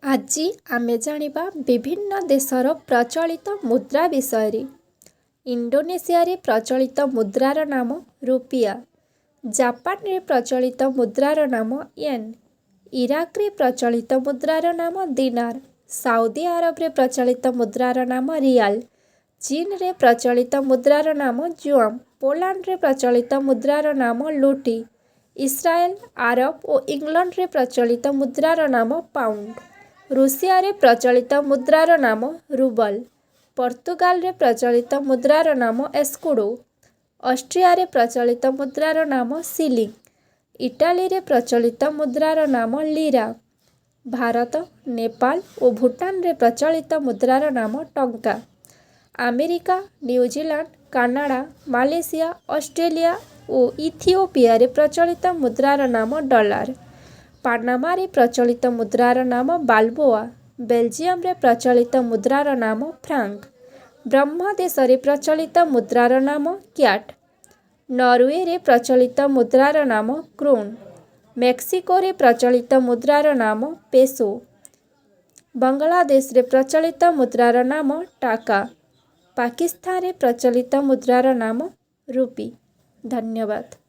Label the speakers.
Speaker 1: ଆଜି ଆମେ ଜାଣିବା ବିଭିନ୍ନ ଦେଶର ପ୍ରଚଳିତ ମୁଦ୍ରା ବିଷୟରେ। ଇଣ୍ଡୋନେସିଆରେ ପ୍ରଚଳିତ ମୁଦ୍ରାର ନାମ ରୁପିଆ। ଜାପାନରେ ପ୍ରଚଳିତ ମୁଦ୍ରାର ନାମ ୟେନ୍। ଇରାକରେ ପ୍ରଚଳିତ ମୁଦ୍ରାର ନାମ ଦିନାର। ସାଉଦି ଆରବରେ ପ୍ରଚଳିତ ମୁଦ୍ରାର ନାମ ରିଆଲ। ଚୀନରେ ପ୍ରଚଳିତ ମୁଦ୍ରାର ନାମ ଜୁଆନ୍। ପୋଲାଣ୍ଡରେ ପ୍ରଚଳିତ ମୁଦ୍ରାର ନାମ ଲୁଟି। ଇସ୍ରାଏଲ, ଆରବ ଓ ଇଂଲଣ୍ଡରେ ପ୍ରଚଳିତ ମୁଦ୍ରାର ନାମ ପାଉଣ୍ଡ। ରୁଷିଆରେ ପ୍ରଚଳିତ ମୁଦ୍ରାର ନାମ ରୁବଲ। ପର୍ତ୍ତୁଗାଲରେ ପ୍ରଚଳିତ ମୁଦ୍ରାର ନାମ ଏସ୍କୁଡୋ। ଅଷ୍ଟ୍ରିଆରେ ପ୍ରଚଳିତ ମୁଦ୍ରାର ନାମ ସିଲିଂ। ଇଟାଲୀରେ ପ୍ରଚଳିତ ମୁଦ୍ରାର ନାମ ଲିରା। ଭାରତ, ନେପାଳ ଓ ଭୁଟାନରେ ପ୍ରଚଳିତ ମୁଦ୍ରାର ନାମ ଟଙ୍କା। America, New Zealand, Canada, Malaysia, Australia ଓ ଇଥିଓପିଆରେ ପ୍ରଚଳିତ ମୁଦ୍ରାର ନାମ ଡଲାର। ପାନାମାରେ ପ୍ରଚଳିତ ମୁଦ୍ରାର ନାମ ବାଲବୋଆ। ବେଲଜିୟମରେ ପ୍ରଚଳିତ ମୁଦ୍ରାର ନାମ ଫ୍ରାଙ୍କ। ବ୍ରହ୍ମଦେଶରେ ପ୍ରଚଳିତ ମୁଦ୍ରାର ନାମ କ୍ୟାଟ୍। ନରୱେରେ ପ୍ରଚଳିତ ମୁଦ୍ରାର ନାମ କ୍ରୋନ୍। ମେକ୍ସିକୋରେ ପ୍ରଚଳିତ ମୁଦ୍ରାର ନାମ ପେସୋ। ବଙ୍ଗଳାଦେଶରେ ପ୍ରଚଳିତ ମୁଦ୍ରାର ନାମ ଟାକା। ପାକିସ୍ତାନରେ ପ୍ରଚଳିତ ମୁଦ୍ରାର ନାମ ରୁପି। ଧନ୍ୟବାଦ।